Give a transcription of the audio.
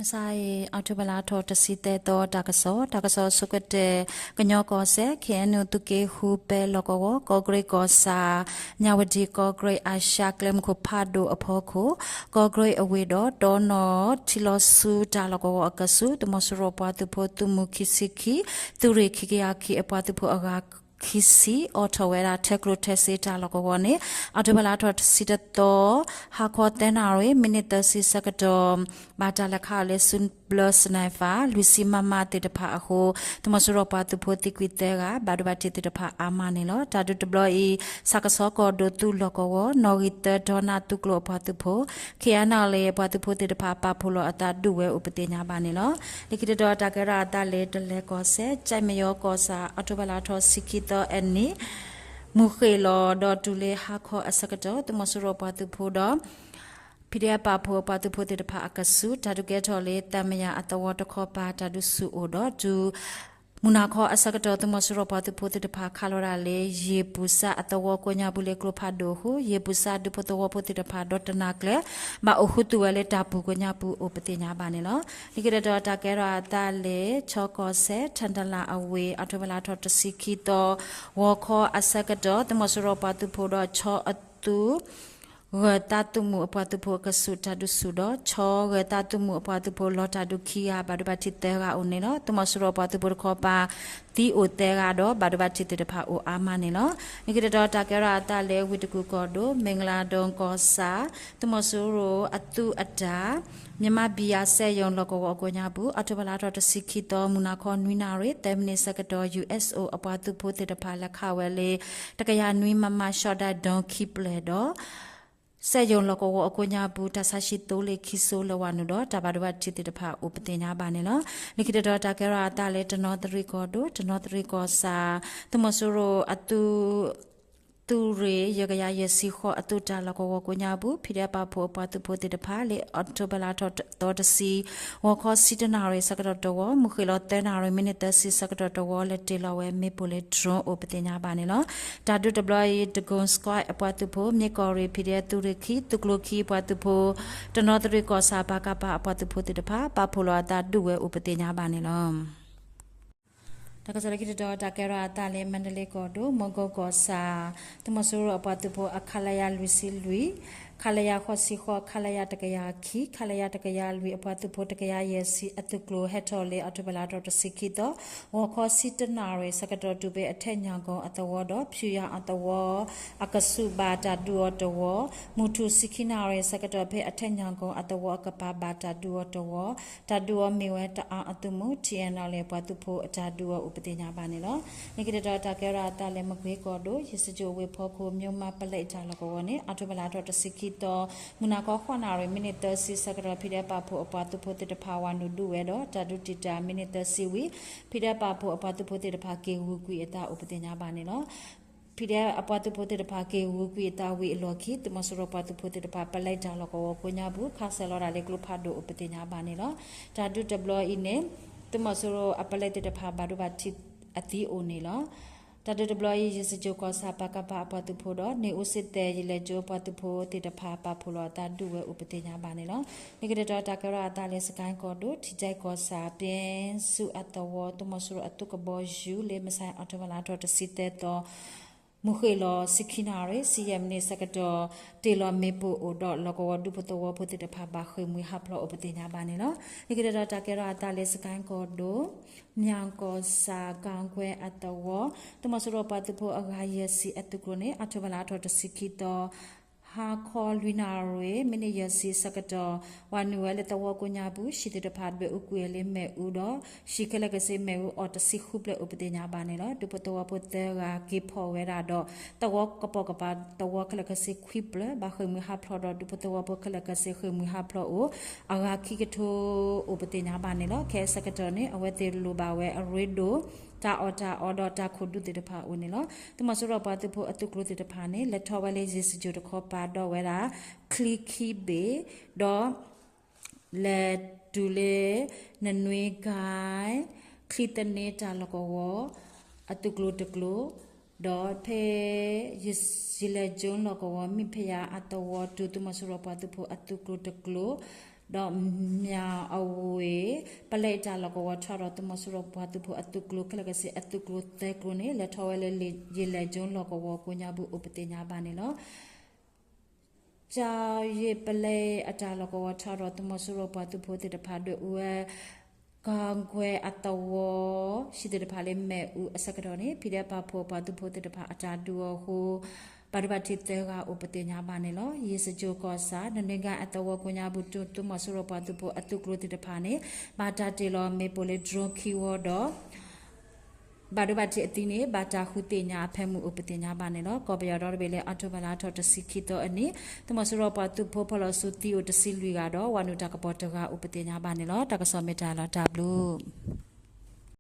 မုၢ်ဆါအံၤ အီးထိဘၢၣ်လါထီၣ်တဆံသၢသီ တၢ်ကစီၣ်, တၢ်ကစီၣ်ဆိကတၢၢ်, ကညီကီၢ်စဲၣ် ခ့ၣ်အဲၣ်ယူၣ် သုးက့ဃု ပဲလီၢ်ကဝီၤ, ကီးကရ့ၣ်ကီၢ်ဆၣ်, မၠၣ်ဝတံၣ်, ကီးကရ့ၣ် အၤၡါကျဲမုၢ်ခိၣ်ဖးဒိၣ်အဖီခိၣ်, ကီးကရ့ၣ်အဝ့ၢ်ဒီး တီနီၣ်ထံလီၤဆူတၢ်လီၢ်ကဝီၤအကဆူး သုးမီၤစိရိၤပှၤသုးဖိသုးမုၢ်ခံဆံခံ, သုးရ့ၣ်ခံကယၤခံအပှၤသုးဖိအဂၤ ခံဆံ အိးထီၣ်ဝဲဒၣ် ထဲကျိထဲစ့တၢ်လီၢ်ကဝီၤန့ၣ် အီးထိဘၢၣ်လါထီၣ်တဆံတသီ ဟါခီသၢနၣ်ရံၣ် မံးနံးသၢဆံဆၢကတီၢ် ဘၣ်တၢ်လဲၤခးအီၤလၢ စူဘျၢ sniper လွံၢ်ဆံ မမ သ့ၣ်တဖၣ်အဃိ သုးမီၤစိရိၤပှၤသုးဖိသံကွံာ်သၢဂၤ ဘၣ်ဒိဘၣ်ထံးသ့ၣ်တဖၣ်အါမးန့ၣ်လီၤ. တၢ်ဒုးတဘျီအံၤ ဆၣ်ကဆီကီၢ်ဒိၣ်သုးလီၢ်ကဝီၤ နီၣ်ဂံၢ်သၢဒီနၣ်သုးကျိၤအပှၤသုးဖိ ခ့ၣ်အဲၣ်ယူၣ် အပှၤသုးဖိသ့ၣ်တဖၣ် ပာ်ဖှိၣ်လီၤအသးဒုးဝဲအိၣ်ပသ့ၣ်ညါဘၣ်န့ၣ်လီၤ. လၢခံတတီၤတၢ်ကဲထီၣ်အသးလၢ တလဲၤကီၢ်စဲၣ် ကၠဲးမယီၤကီၢ်ဆၣ် အီးထိဘၢၣ်လါထီၣ်တဆံခံသီအနံၤ မုၢ်ဃ့ၢ်လီၤဒီးတုၤလၢဟါခီအဆၢကတီၢ် သုးမီၤစိရိၤပှၤသုးဖိဒီး ဖံးဒဲးပာ်ဖှိၣ်အပှၤသုးဖိသ့ၣ်တဖၣ်အကဆူး တၢ်ဒုးကဲထီၣ်လၢ သံမယၤအသဝီတခီပၤ တၢ်ဒုးဆူၣ်အိၣ်ဒီးတုၤ မုၢ်နၤခီအဆၢကတီၢ် သုးမီၤစိရိၤပှၤသုးဖိသ့ၣ်တဖၣ်ခးလီၤဒၣ်လၢ ယ့ၢ်ပူၤစၢ်အသဝီကိးညါပူၤလၢကျိဖးဒိၣ်အဃိ ယ့ၢ်ပူၤစၢ်ဒူဖိသဝီဖိသ့ၣ်တဖၣ်ဒီးတနၤကျၢၤ ဘၣ်အိၣ်ဃုာ်သုးဝဲလၢတၢ်ပူၤကိးညါပူၤအိၣ်ပသ့ၣ်ညါဘၣ်န့ၣ်လီၤ. လၢခံတတီၤတၢ်ကဲထီၣ်အသးလၢ ခၠီကီၢ်စဲၣ် ထၣ်တလၣ်အဝ့ၢ် အီးထိဘၢၣ်လါထီၣ်တဆံခံသီ ဂီၤခီအဆၢကတီၢ် သုးမီၤစိရိၤပှၤသုးဖိဒီးခၠီအသုး ဂၢၤသးသုးမုၢ်အပှၤသုးဖိအကဆူးတၢ်ဒုးဆူၣ်ဒီး ခၠီဂၢၤသးသုးမုၢ်အပှၤသုးဖိလီၤတၢ်ဒုးခံဂၤ ဘၣ်ဒိဘၣ်ထံးသၢဂၤအိၣ်န့ၣ်လီၤ. သုးမီၤစိရိၤပှၤသုးဖိတခီပၤ သံအိၣ်သၢဂၤဒီး ဘၣ်ဒိဘၣ်ထံးသ့ၣ်တဖၣ်အိၣ်အါမးန့ၣ်လီၤ. လၢခံတတီၤတၢ်ကဲထီၣ်အသးလၢ ဝ့ၢ်တကူၣ်ကီၢ်ဒိၣ် မ့ၢ်ကလၤဒိၣ်ကီၢ်ဆၣ် သုးမီၤစိရိၤအသုးအတၢ် မြန်မာ့ဘီယာစက်ရုံ လီၢ်ကဝီၤအကိးညါပူၤ အီးထိဘၢၣ်လါထီၣ်တဆံခံသီ မုၢ်နၤခီနွံနၣ်ရံၣ် သၢမံးနံးဆၢကတီၢ် ယူၣ်အဲၣ်အိၣ် အပှၤသုးဖိသ့ၣ်တဖၣ်လဲၤခးဝဲလၢ တကယၤနွံ မမ ရှီၣ်ဒၣ်ဒိၣ်ခံဖျၢၣ်ဒီး စက်ရုံ လီၢ်ကဝီၤအကိးညါပူၤ တၢ်ဆါဟံၣ်သိလ့ၣ်ခံစိလၢၤဝဲန့ၣ်ဒီး တၢ်ဘၣ်ဒိဘၣ်ထံးသ့ၣ်တဖၣ်အိၣ်ပသ့ၣ်ညါဘၣ်န့ၣ်လီၤ. လၢခံတတီၤတၢ်ကဲထီၣ်အသးလၢ တနီသရံၣ်ကီၢ်ဒိၣ် တနီသရံၣ်ကီၢ်ဆၣ် သုးမီၤစိရိၤအသုး သုးရ့ၣ် ယဲၢ်ကယၤယဲၢ်ဆံဃိးအသုးတၢ်လီၢ်ကဝီၤကိးညါပူၤ ဖံးဒဲးပာ်ဖှိၣ်အပှၤသုးဖိသ့ၣ်တဖၣ် လၢအီးထိဘၢၣ်လါထီၣ်သီတဆံ ဂီၤခီဆံတၢနၣ်ရံၣ်ဆၢကတီၢ်တဝီ မုၢ်ဃ့ၢ်လီၤသၢနၣ်ရံၣ် မံးနံးသၢဆံဆၢကတီၢ်တဝီ လဲၤတ့ၢ်လီၤဝဲမ့ၣ်ပိၢ်လၢ drone အိၣ်ပသ့ၣ်ညါဘၣ်န့ၣ်လီၤ. တၢ်ဒုးတဘျီအံၤ ဒကိၣ် squad အပှၤသုးဖိ မ့ၢ်ကီၢ်ရ့ၣ် ဖံးဒဲး သုးရ့ၣ်ခံ သုးကျိၤခံအပှၤသုးဖိ တနီသရံၣ်ကီၢ်ဆၣ် ပကဖအပှၤသုးဖိသ့ၣ်တဖၣ် ပာ်ဖှိၣ်လီၤအသးဒုးဝဲအိၣ်ပသ့ၣ်ညါဘၣ်န့ၣ်လီၤ. တၢ်ကစီၣ်လၢခံတတီၤ တၢ်ကဲထီၣ်အသးလၢ မါဒလ့ကီၢ်ဒိၣ် မီကီၢ်ဆၣ် သုးမီၤစိရိၤအပှၤသုးဖိအ ခလရ လွံၢ်ဆံလွံၢ်, ခလရ ဃိးဆံဃိး, ခလရ တကယၤခံ, ခလရ တကယၤလွံၢ် အပှၤသုးဖိ တကယၤယဲၢ်ဆံအသုးကျိၤ ဟဲထီၣ်လၢအီးထိဘၢၣ်လါထီၣ်တဆံခံသီ ဂီၤခီဆံတၢနၣ်ရံၣ်ဆၢကတီၢ်တုၤဖဲအထဲညၣ်ကိၣ်အသဝီဒီး ဖၠူယၣ်အသဝီ အကဆူးဘၣ်တၢ်ဒုးအီၤတဝီ, မုၢ်ထူၣ်ဆံခံနၣ်ရံၣ်ဆၢကတီၢ်ဖဲအထဲညၣ်ကိၣ်အသဝီအကပၤ ဘၣ်တၢ်ဒုးအီၤတဝီ, တၢ်ဒုးအီၤမ့ၢ်ဝဲတအၣ်အသုးမုၢ် ထံၣ်အဲၣ်နီၣ်လ့ၣ် အပှၤသုးဖိအတၢ်ဒုးအီၤအိၣ်ပသ့ၣ်ညါဘၣ်န့ၣ်လီၤ. လၢခံတတီၤတၢ်ကဲထီၣ်အသးလၢ မကွ့ကီၢ်ဒိၣ် ယစကၠိၣ်ဝ့ၢ်ဖီခိၣ် မၠိမါပလဲအတၢ်လီၢ်ကဝီၤန့ၣ် အီးထိဘၢၣ်လါထီၣ်တဆံခံသီ မုၢ်နၤခီဃိးနၣ်ရံၣ် မံးနံးသၢဆံဆၢကတီၢ် ဖံးဒဲးပာ်ဖှိၣ်အပှၤသုးဖိသ့ၣ်တဖၣ် ဝၤနုာ်ဒုးဝဲဒီး တၢ်ဒုးတံာ်တာ်မံးနံးသၢဆံဝံၤ ဖံးဒဲးပာ်ဖှိၣ်အပှၤသုးဖိသ့ၣ်တဖၣ် က့ၤဂုာ်ကွံာ်အသးအိၣ်ပသ့ၣ်ညါဘၣ်န့ၣ်လီၤ. ဖံးဒဲးအပှၤသုးဖိသ့ၣ်တဖၣ် က့ၤဂုာ်ကွံာ်အသးဝံၤအလီၢ်ခံ သုးမီၤစိရိၤပှၤသုးဖိသ့ၣ်တဖၣ် ပလဲတၢ်လီၢ်ကဝီၤကိးညါပူၤ ခးဆၢလီၤဒၣ်လၢကျိဖးဒိၣ်အိၣ်ပသ့ၣ်ညါဘၣ်န့ၣ်လီၤ. တၢ်ဒုးတဘျီအံၤန့ၣ် သုးမီၤစိရိၤအပလဲသ့ၣ်တဖၣ် ဘၣ်ဒိဘၣ်ထံးအသံအိၣ်န့ၣ်လီၤ. တၢ်ဒုးတဘျီအံၤ ယစကၠိၣ်ကီၢ်ဆၣ် ပကဖ အပှၤသုးဖိဒီး န့ၣ်အူစ့သဲး ယလဲၤကၠိအပှၤသုးဖိသ့ၣ်တဖၣ် ပာ်ဖှိၣ်လီၤအသးဒုးဝဲအိၣ်ပသ့ၣ်ညါဘၣ်န့ၣ်လီၤ. လၢခံတတီၤတၢ်ကဲထီၣ်အသးလၢ စကဲကီၢ်ဒိၣ် ထံကၠဲကီၢ်ဆၣ် ပၠဲဆူအသဝီ သုးမီၤစိရိၤအသုးကဘီယူၤလၢ မုၢ်ဆါအီးထိဘၢၣ်လါထီၣ်တဆံသၢသီ မုၢ်ဃ့ၢ်လီၤဆံခံနၣ်ရံၣ် ဆံယဲၢ်မံးနံးဆၢကတီၢ် တ့ၢ်လီၤမ့ၣ်ပိၢ်အိၣ်ဒီး လီၢ်ကဝီၤဒူဖိသဝီဖိသ့ၣ်တဖၣ် ဘၣ်ဃ့ၢ်မှံဟးဖျိးအိၣ်ပသ့ၣ်ညါဘၣ်န့ၣ်လီၤ. လၢခံတတီၤတၢ်ကဲထီၣ်အသးလၢ စကဲကီၢ်ဒိၣ် မၠၣ်ကီၢ်ဆၣ် ကၣ်ကွဲအသဝီ သုးမီၤစိရိၤပှၤသုးဖိအဂၤယဲၢ်ဆံအသုးကျိၤန့ၣ် အီးထိဘၢၣ်လါထီၣ်တဆံခံသီ ဟါခီလွံၢ်နၣ်ရံၣ် မံးနံးယဲၢ်ဆံဆၢကတီၢ် ဝၤနုာ်ဝဲလၢသဝီကိးညါပူၤ ဟံၣ်သ့ၣ်တဖၣ်ဒွဲၣ်အူကွံာ်လၢမ့ၣ်အူဒီး ဟံၣ်ခဲလၢာ်ခဲဆ့မ့ၣ်အူအီၣ်တဆံဃုဖျၢၣ်အိၣ်ပသ့ၣ်ညါဘၣ်န့ၣ်လီၤ. ဒူဖိသဝီဖိသၢဂၤက့ၤဖီၣ်ဝဲဒၣ်ဒီး သဝီကပိာ်ကပၤသဝီခဲလၢာ်ခဲဆ့ခွံဖျၢၣ် ဘၣ်ဃ့ၢ်မှံဟးဖျိးဒီး ဒူဖိသဝီဖိခဲလၢာ်ခဲဆ့ဃ့ၢ်မှံဟးဖျိးအိၣ် အဂၤခံကထိအိၣ်ပသ့ၣ်ညါဘၣ်န့ၣ်လီၤ. ခဲအံၤဆၢကတီၢ်န့ၣ် အဝဲသ့ၣ်လိၣ်ဘၣ်ဝဲအရ့ဒိၣ် တၢ်အီၣ်တၢ်အီဒီးတၢ်ခိၣ်ဒူသ့ၣ်တဖၣ်အအိၣ်န့ၣ်လီၤ. သုးမီၤစိရိၤပှၤသုးဖိအသုးကျိၤသ့ၣ်တဖၣ်န့ၣ် လဲၤထီၣ်ဝဲလၢယစကၠိၣ်တခီပၤဒီးဝဲဒၣ် ချံခံဘ့ၣ် ဒီး လဲၤတုၤလၢ နနွံကၣ် ချံသန့တၢ်လီၢ်ကဝီၤ အသုးကျိၤတကျိၤ ဒီးဖဲ ယလဲၤကၠိလီၢ်ကဝီၤ မ့ၢ်ဖဲယၤအသဝီတုၤ သုးမီၤစိရိၤပှၤသုးဖိအသုးကျိၤတကျိၤ ဒီးမၠၣ်အဝ့ၢ် ပလဲအတၢ်လီၢ်ကဝီၤထီၣ်ဒီး သုးမီၤစိရိၤပှၤသုးဖိအသုးကျိၤ ခဲလၢာ်ကစ့အသုးကျိၤသၢကျိၤန့ၣ် လဲၤထီၣ်ဝဲလၢ ယ့ၣ်လဲၣ်ကၠိလီၢ်ကဝီၤကိးညါပူၤအိၣ်ပသ့ၣ်ညါဘၣ်န့ၣ်လီၤ. ကၠီယ့ၣ်ပလဲအတၢ်လီၢ်ကဝီၤထီၣ်ဒီး သုးမီၤစိရိၤပှၤသုးဖိသ့ၣ်တဖၣ်ဒွဲၣ်အူဝဲ ကၣ်ကွဲအသဝီ ဟံၣ်သ့ၣ်တဖၣ်လၢမ့ၣ်အူအဆၢကတီၢ်န့ၣ် ဖံးဒဲးပာ်ဖှိၣ်ပှၤသုးဖိသ့ၣ်တဖၣ်အတၢ်ဒုးအဃိ ဘၣ်ဒိဘၣ်ထံးသၢဂၤအိၣ်ပသ့ၣ်ညါဘၣ်န့ၣ်လီၤ. ယ့ၣ်စကၠိၤကီၢ်ဆၣ် နနွံဂၤအသဝီကိးညါပူၤ သုးမီၤစိရိၤပှၤသုးဖိအသုးကျိၤသ့ၣ်တဖၣ်န့ၣ် ဘၣ်တၢ်တ့ၢ်လီၤမ့ၣ်ပိၢ်လၢ drone ခံဝီဒီး ဘၣ်ဒိဘၣ်ထံးအသံန့ၣ် ဘၣ်တၢ်ဃုသ့ၣ်ညါအဖၢမုၢ်အိၣ်ပသ့ၣ်ညါဘၣ်န့ၣ်လီၤ. ကီၢ်ပယီၤဒီတဘ့ၣ်လၢ အီးထိဘၢၣ်လါထီၣ်တဆံခံသီအနံၤ သုးမီၤစိရိၤပှၤသုးဖိဖီၣ်လီၤဆူသံအိၣ်တဆံလွံၢ်ဂၤဒီး ဝၤနုာ်တၢ်ကပီၤတဂၤအိၣ်ပသ့ၣ်ညါဘၣ်န့ၣ်လီၤ. တၢ်ကစီၣ်မ့ၢ်တၢ်လီၤတၢ်ဘျုး